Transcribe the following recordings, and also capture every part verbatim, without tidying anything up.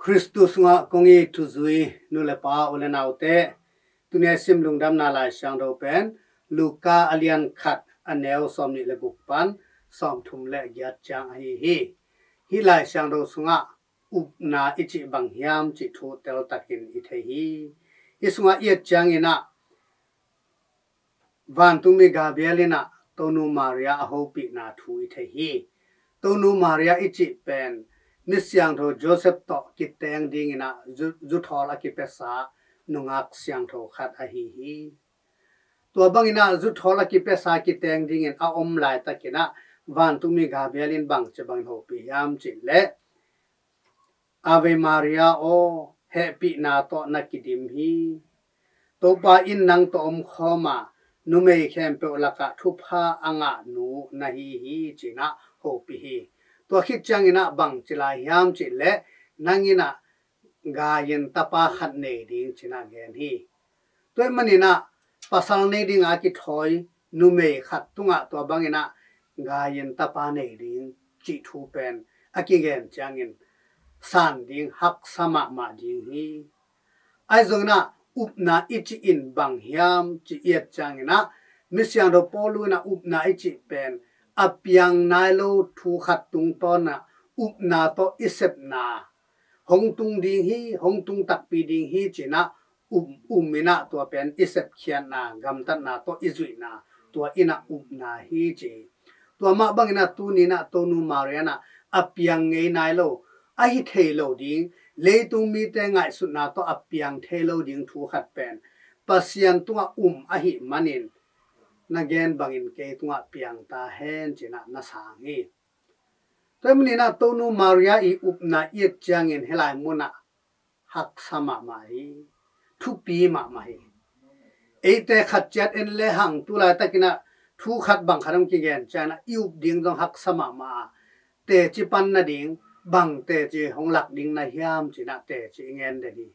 Khristu sungah kong it thuzui nu le pa, u le naute, tuni a sim lungdamna Lai Siangtho pen Luka a lian khat, a neu sawmnih le guk pan sawmthum le giat ciang ahi hi. Hih Lai Siangtho sungah upna i cih bang hiam cih thu teltakin i thei hi. Hih sungah i et ciangin ah vantungmi Gabriel in ah Tonu Maria a hopihna thu i thei hi. Tonu Maria i cih pen mi siangtho Joseph tawh kiteng dingin ah zu-, zuthawl a kipiasa nungak siangtho khat ahi hi. Tua bangin ah zuthawl a kipiasa kiteng dingin a om laitakin ah vantungmi Gabriel in bangci bangin hopih hiam cih leh, Ave Maria aw, hehpihna tawh na kidim hi. Topa in nang tawh omkhawm a, numei khempeuh lakah thupha a ngah nu na hi hi, ci-in ah hopih hi. Tua khit ciangin ah bangci lai hiam cih leh, nang in ah gaiin tapa khat nei ding, ci-in ah gen hi. Tua ahih manin ah pasal nei ding a kithawi numei khat tungah tua bangin ah gaiin tapa nei ding cih thu pen a kigen ciangin san ding, haksa mahmah ding hi. Ahi zongin ah upna i cih in bang hiam cih i et ciangin ah mi siangtho Paul in ah upna i cih pen a piang nai lo thu khat tungtawn ah upna tawh i sepna, hong tung ding hi, hong tung takpi ding hi, ci-in ah um, um in ah tua pen i sepkhiatna, gamtatna tawh i zuihna, tua in ah upna hi ci hi. Tua mah bangin ah tuni in ah Tonu Maria in ah a piang ngei nai lo, a hi thei lo ding, leitung mite ngaihsutna tawh a piang thei lo ding thu khat pen Pasian tungah um ahih manin, na gen bangin kei tungah piang ta hen, ci-in ah na sang hi. Tua ahih manin ah Tonu Maria i upna i et ciangin hih lai munah haksa mahmah hi, thupi mahmah hi. Eite khat ciat en lehang tu laitakin ah thu khat bang khat hong kigen ciangin ah i up ding zong haksa mahmah a, teci pan nading, bang teci hong lak ding na hiam ci-in ah teci i ngen den hi.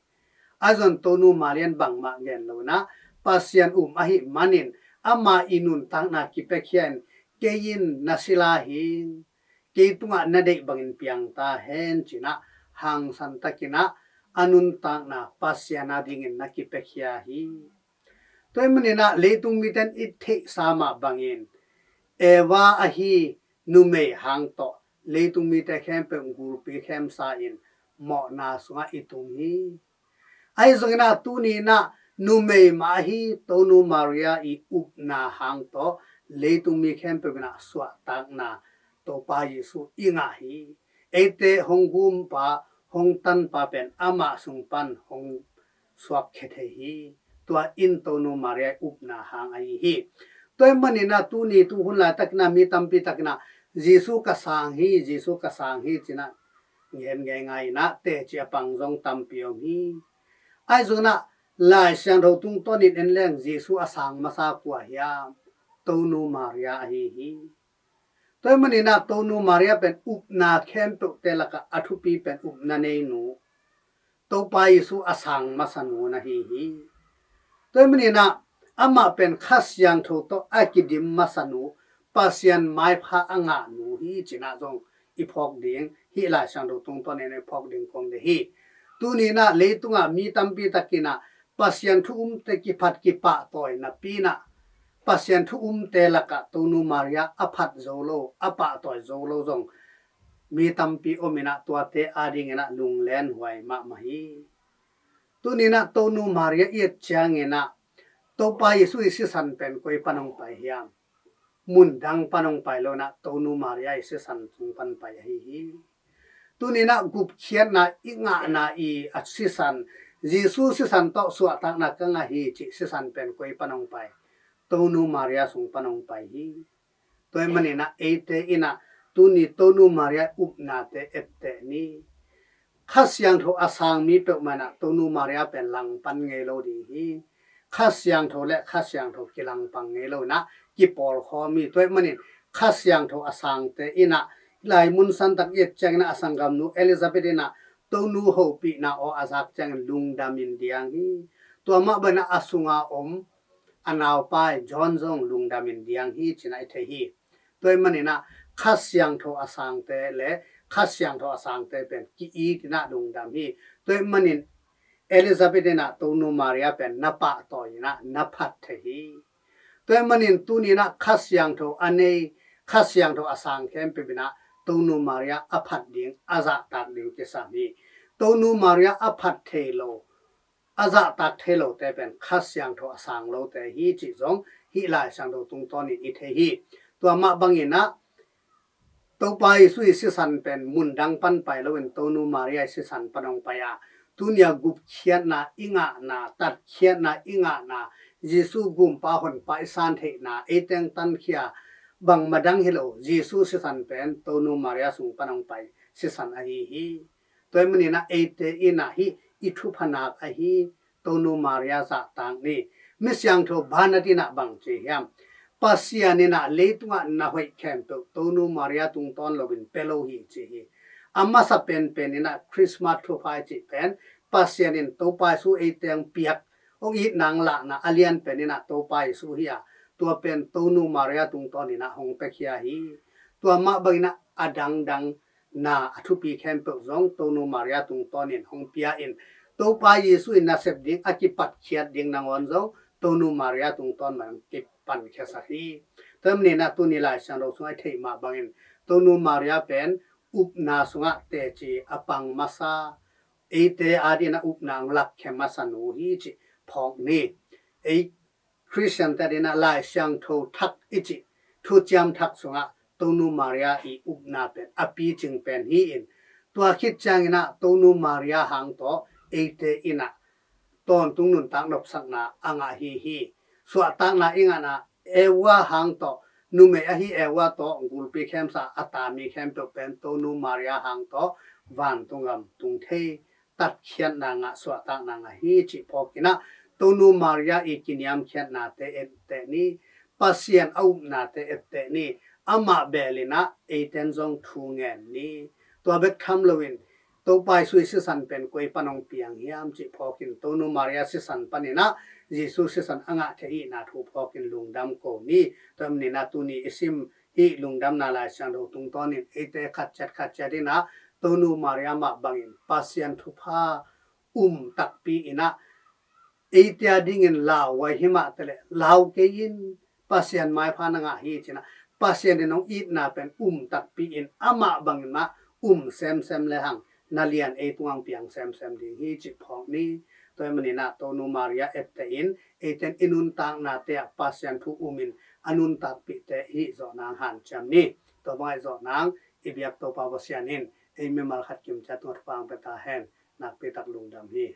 Ahi zongin Tonu Maria in bangmah gen lo in ah Pasian um ahih manin ama i nuntakna kipiakhia in, kei in na sila hi, kei tungah na deih bangin piang ta hen, ci-in ah hangsan takin ah a nuntakna Pasian a dingin na kipiakhia hi. Tua ahih manin ah leitung mite in i theihsa mah bangin Eva ahi numei hang tawh leitung mite khempeuh gulpi khemsa in mawhna sungah i tung hi. Ahi zongin ah tuni in ah numei mah ahi Tonu Maria i upna hang tawh leitung mi khempeuh in ah suahtakna Topa Jesu i ngah hi. Eite hong gumpa, hong tanpa pen amah sung pan hong suakkhia thei hi. Tua in Tonu Maria i upna hang ahi hi. Tua ahih manin ah tuni tuhun laitakin ah mi tampi takin ah Jesu ka sang hi, Jesu ka sang hi, ci-in ah ngen ngeingai in ah teci a pang zong tampi om hi. Ahi zongin ah Lai Siangtho tungtawnin en leng Jesu a sang masa kua hiam? Tonu Maria ahi hi. Tua ahih manin ah Tonu Maria pen upna khempeuhte lakah a thupi pen upna neinu, Topa Jesu a sang masa nu na hi hi. Tua ahih manin ah amah pen Kha Siangtho tawh a kidim masa nu, Pasian maipha a ngah nu hi, ci-in ah zong i phawk ding, hih Lai Siangtho tungtawnin i phawk ding kong deih hi. Tuni in ah leitungah mi tampi takin ah Pasian thu umte kiphat kipahtawi napi in ah Pasian thu umte lakah Tonu Maria a phat zo lo, a pahtawi zo lo zong mi tampi om in ah tuate a dingin ah lunglenhuai mahmah hi. Tuni in ah Tonu Maria i et ciangin ah Topa Jesu i sisan pen koi pan hong pai hiam? Mun dang pan hong pai lo in ah Tonu Maria i sisan sung pan pai ahi hi. Tuni in ah gupkhiatna i ngahna i a sisan, Jesu sisan tawh suahtakna ka ngah hi cih sisan pen koi pan hong pai? Tonu Maria sung pan hong pai hi. Tua ahih manin ah eite in ah tuni Tonu Maria upnate etteh ni. Kha Siangtho a sang mi peuhmah in ah Tonu Maria pen langpan ngei lo ding hi. Kha Siangtho le Kha Siangtho kilangpang ngei lo in ah kipawlkhawm hi. Tua ahih manin Kha Siangtho a sangte in ah lai mun santak i et ciangin ah a sanggamnu Elizabeth in ah Tonu hopihna aw a zak ciangin lungdamin diang hi. Tua mah bangin ah a sunga om a naupai John zong lungdamin diang hi, ci-in ah i thei hi. Tua ahih manin ah Kha Siangtho a sangte le Kha Siangtho a sangte pen ki-it in ah lungdam hi. Tua ahih manin Elizabeth in ah Tonu Maria pen na pahtawi in ah na phat thei hi. Tua ahih manin tuni in ah Kha Siangtho a nei, Kha Siangtho a sang khempeuh in ah Tonu Maria a phat ding, a zahtak ding kisam hi. Tonu Maria a phat thei lo, a zahtak thei lote pen Kha Siangtho a sang lote hi cih zong hih Lai Siangtho tungtawnin i thei hi. Tua mah bangin ah Topa Jesu i sisan pen mundang pan pai loin Tonu Maria i sisan pan hong pai a, tuni a gupkhiatna i ngahna, tatkhiatna i ngahna, Jesu gumpa honpa i san theihna, ei teng tankhia, bangmah dang hi lo, Jesu sisan pen Tonu Maria sung pan hong pai sisan ahi hi. Tua ahih manin ah eite in ah hih i thupha nak ahi Tonu Maria zahtak ni. Mi siangtho Bernard in ah bang ci hiam? Pasian in ah leitungah na hoih khempeuh Tonu Maria tungtawn loin pia lo hi ci hi. A masa penpen in ah Christmas thupha i cih pen Pasian in Topa Jesu ei teng piak, hong itna hong lahna a lian pen in ah Topa Jesu hi a, tua pen Tonu Maria tungtawn in ah hong piakhia hi. Tua mah bangin ah a dangdang na a thupi khempeuh zong Tonu Maria tungtawnin hong pia in, Topa Jesu in nasep ding a kipatkhiat ding nangawn zong Tonu Maria tungtawn mah hong kipankhiasak hi. Tua ahih manin ah tuni Lai Siangtho sungah i theih mah bangin Tonu Maria pen upna sungah teci a pang masa, eite adingin ah upna hong lakkhia masa nu hi cih phawk ni. Ei Khristiante adingin ah Lai Siangtho thak i cih thuciam thak sungah Tonu Maria i upna pen a picing pen hi in, tua khit ciangin ah Tonu Maria hang tawh eite in ah tawntung nuntak nopsakna a ngah hi hi. Suahtakna i ngahna Eva hang tawh, numei ahi Eva tawh gulpi khemsa a tami khempeuh pen Tonu Maria hang tawh vantung gam tung thei, tatkhiatna ngah, suahtakna ngah hi cih phawk in ah Tonu Maria i kiniamkhiatnate etteh ni. Pasian a upnate etteh ni. Amah bel in ah eiten zong thu ngen ni. Tua bek tham loin Topa Jesu i sisan pen koi pan hong piang hiam cih phawkin Tonu Maria sisan panin ah Jesu sisan a ngah thei ihna thu phawkin lungdam ko ni. Tua ahih manin ah tuni i sim hih lungdamna Lai Siangtho tungtawnin eite khatciat khatciat in ah Tonu Maria mah bangin Pasian thupha um takpi in ah eite adingin lauhuai hi mah teh leh lau kei in, Pasian maipha na ngah hi ci in ah Pasian in hong itna pen um takpi in amah bangin mah um semsem lehang na lian ei tungah hong piang semsem ding hi cih phawk ni. Tua ahih manin ah Tonu Maria etteh in eiten i nuntaknate ah Pasian thu um in a nuntakpihte hih zawh nang hanciam ni. Tua bang ahi zawh nang i biak Topa Pasian in ei mimal khat kimciat tungah thupha hong pia ta hen. Nakpi tak lungdam hi.